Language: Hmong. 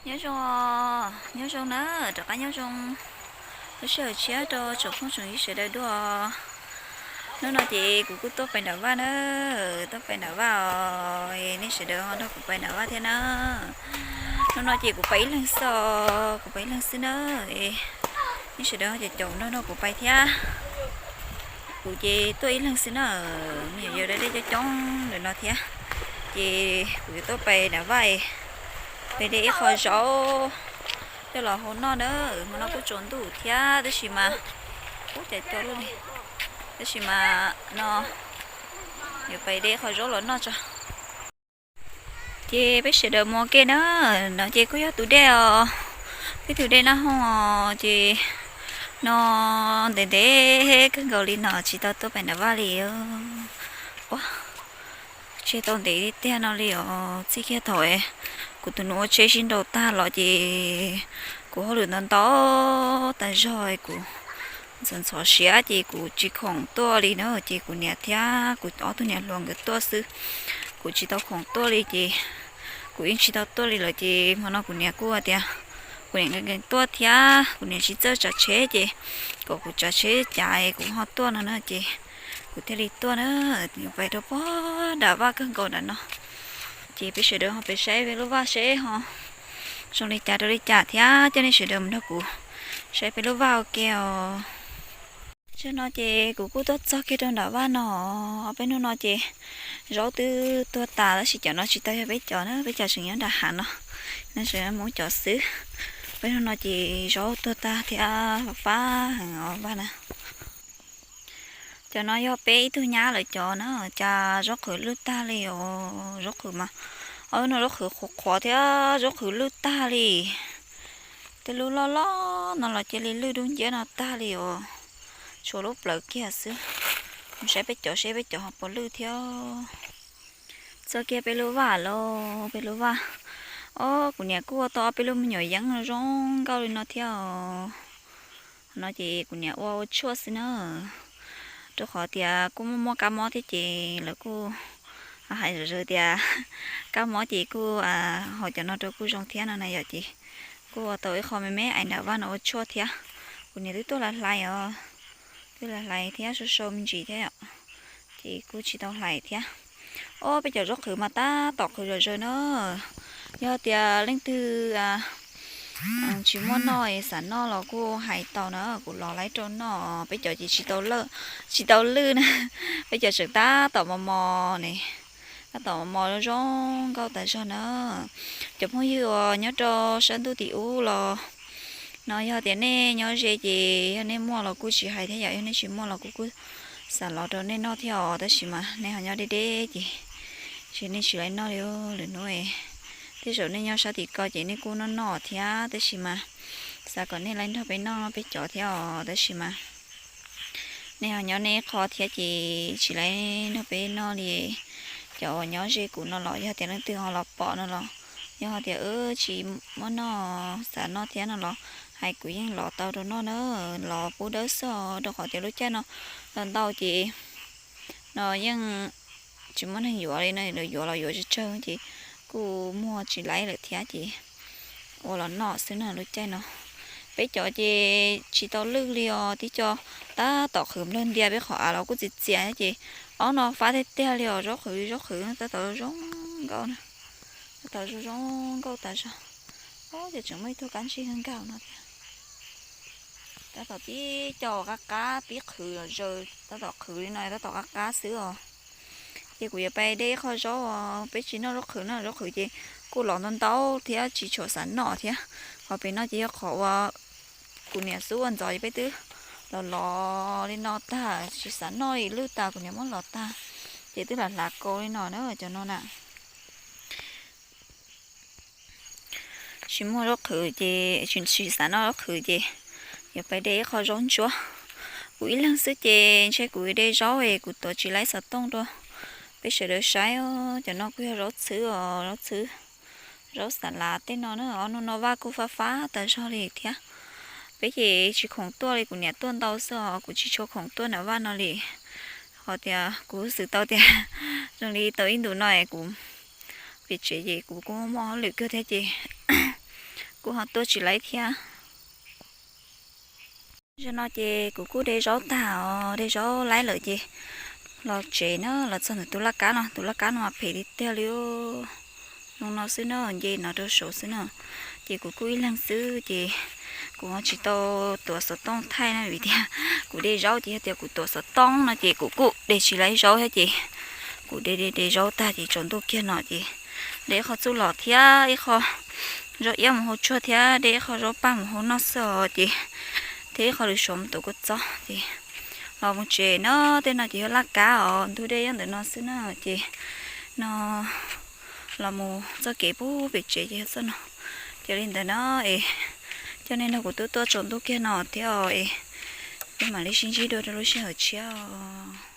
Nyob zoo, nyob zoo na, rov qab nyob zoo lub sij hawm tshiab rau tsoom phooj tsoom ywg sawv daws dua. Hnub no ces kuv kuj tuaj pais nram vaj na, tuaj pais nram vaj os, nej sawv daws ho nrog kuv pais nram vaj thiab na. Hnub no ces kuv pais ib leeg xwb os, kuv pais ib leeg xwb na. Nej sawv daws ho caum caum nrog nrog kuv pais thiab. Kuv ces tuaj ib leeg xwb na, me nyuam yaus da dej coob coob ntawm no thiab. Ces kuv yuav tuaj pais nram vaj, pais de ib qho zaub coj los hau noj na. Hmo no kuj tsaus ntuj thiab tab sis mas, ub, cas co luaj li, tab sis mas no yuav pais de ib qho zaub los noj tso. Ces peb sawv daws mus ua ke na, no ces kuj yog tus dej os, peb tus dej Naj Hooj os, ces no ntev ntev kawg nkaus li no tsis tau tuaj pem nram vaj li. Ua, tseg tau ntev tiag no li os, txij kiag thaum kuv tus nus ua tsheb sib nrau tag los ces kuv hauj lwm ntau ntau tas zog, kuv ntxhov ntxhov siab ces kuv tsis khoom tuaj li na, ces kuv niam thiab kuv ob tug niam hluas nkawd tuaj xwb, kuv tsis tau khoom tuaj li ces kuv yeej tsis tau tuaj li lawm ces hmo no kuv niam kuj tias kuv niam nkees nkees tuaj thiab kuv niam tsis txawj tsav tsheb ces kom kuv tsav tsheb cas kuv ho tuaj no na ces kuv thiaj li tuaj na, pais rau puag nram vaj kawg nkaus nram no. Ces peb sawv daws ho pais saib peb lub vaj seb ho zoo li cas rau li cas thiab coj nej sawv daws mus nrog kuv saib peb lub vaj ua ke os. Tam sim no ces kuv kuj tuaj txog kiag rau nram vaj no, ob peb hnub no ces zaub twb tuag tas tab sis cov no tsis tau yog peb cov na, peb cov tseem nyob nram hav no, no tseem yog Hmoob cov xwb. Peb hnub no ces zaub tuag tag thiab fab fab heev os vaj na. Cov no yog peb ib tug nyab lawv cov na, cas zaub qhwv lwj tag li os, zaub qhwv mas, o no zaub qhwv qhuav qhuav thiab zaub qhwv lwj tag li. Tej lub loj loj no los cia li lwj dub nciab no tag li os, tshuav lub plawv kiag xwb. Mus saib peb cov seb peb cov ho puas lwj thiab. Txog kiag peb lub vaj lauj, peb lub vaj, o, kuv niam kuj ua tau ob peb lub me nyuam yeeb zoo nkauj li no thiab os. No ces kuv niam ua ua tshuaj xwb na, rau qhov tias kuj muaj muaj kab mob thiab ces lawv kuj hais zom zaws tias kab mob ces kuj haus cov no rau kuj zoo thiab no na yom, ces kuj ua tau ib qho me me ais nram vaj no ua tshuaj thiab. Kuv niam twb tuaj hlais hlais os, twb hlais hlais thiab sau sau me ntsis thiab yom, ces kuj tsis tau hlais thiab. O, peb cov zaub qhwv mas tab tom qhwv zom zaws na. Yog tias leej twg tsis muaj noj es xav noj los kuj hais tau na, kuv los laib rau noj. Peb cov ces tsis tau lwj, tsis tau lwj na, peb cov tseem tab tom mos mos ne, tab tom mos mos zoo nkauj tas zog na. Cov phooj ywg uas nyob rau sab ntuj tim ub los, no yog tias nej nyob ze ces yog nej muaj los kuj tsis hais thiab yom, yog nej tsis muaj los kuv kuj xav los rau nej noj thiab os, tab sis mas nej ho nyob deb deb ces tsis, nej tsis laib noj li lwm hnub. Tej zaum nej nyob sab tim ko ces nej kuj noj noj thiab, tab sis mas xav kom nej laib nrog peb noj peb cov thiab os, tab sis mas nej ho nyob nej qho thiab ces tsis laib nrog peb noj li. Cov uas nyob ze kuv no los yog tias leej twg ho los pom no los, yog tias tsis muaj noj xav noj thiab no los hais kuv yeej los tau rau noj na, los pub dawb xwb os, rau qhov tias lub caij no ntau ntau ces no yeej tsis muaj neeg yuav li no, lawv yuav los yuav tsawg tsawg ces kuj muag tsis laib lawm thiab ces ua los noj xwb na lub caij no. Peb cov ces tsis tau lwj li os, tib co tab tom qhwv nplawg ntia peb qhov av los kuj txias txias ces ob no fab tiag tiag li os, zaub qhwv zaub qhwv tab tom zoo nkauj na, tab tom zoo zoo nkauj tas zog. Ob, ces tseem muaj ib tug kab ntsig nkauj no thiab. Tab tom tib co qab qab pib qhwv zaws, tab tom qhwv li no tab tom qab qab xwb os. Ces kuv yuav pais de ib qho zaub os, peb tsis noj zaub qhwv na, zaub qhwv ces kuj los ntau ntau thiab tsis tshua xav noj thiab. Qhov pem no ces yog qhov uas kuv niam xub ua ntxov ces peb twb los los li no tag tsis xav noj li, lwj tas kuv niam muab los tag, ces twb lam hlav kaus li no na cov no na. Tsis muaj zaub qhwv ces tsis xav noj zaub qhwv ces yuav pais de ib qho zaub ntsuab. Kuv ib leeg xwb ces ntshe kuv de zaub es kuv tuav tsis laib xov tooj rau peb sawv daws saib. Cov no kuj yog zaub txhwb os, zaub txhwb, zaub xav lav tej no na. Ob hnub no vaj kuj fab fab tas zog li thiab. Peb ces tsis khoom tuaj li, kuv niam tuaj ntau xwb os, kuv tsis tshua khoom tuaj nram vaj no li. Qhov tias kuv xwm tau tias zoo li tau ib ntus no es kuv pem tsev ces kuv kuj muaj hauj lwm kawg thiab ces Kuv ho tua tsis laiv thiab. Zaum no ces kuv kuj de zaub tag os, de zaub laiv lawm ces los tsev na, los txog ntawm tus laj kab no, tus laj kab no mas phem tiag tiag li. Zoo no xwb na, nce no rau saud xwb na. Ces kuv kuj ib leeg xwb ces kuv ho tsis tau tuav xov tooj thaij na, vim tias kuv de zaub ces yog tias kuv tuav xov tooj no ces kuv kuj de tsis laiv zaub thiab ces kuv de de de zaub tag ces tsaus ntuj kiag no ces de ib qho txuj lom thiab ib qho zaub iab mus hau tsuag thiab de ib qho zaub paj mus hau noj xwb os ces thiab ib qho lwm suav mus tuav kua txob ces los mus tsev na. Tej no ces yog laj kab os, ntug dej nyob ntawm no xwb na ces no los mus txoj kev pub pem tsev ces yog txoj no. Ces li ntawd na es coj nej nrog kuv tuaj tuaj tsaus ntuj kiag no thiab os es peb mam li sib ntsib dua rau lub sij hawm tshiab os.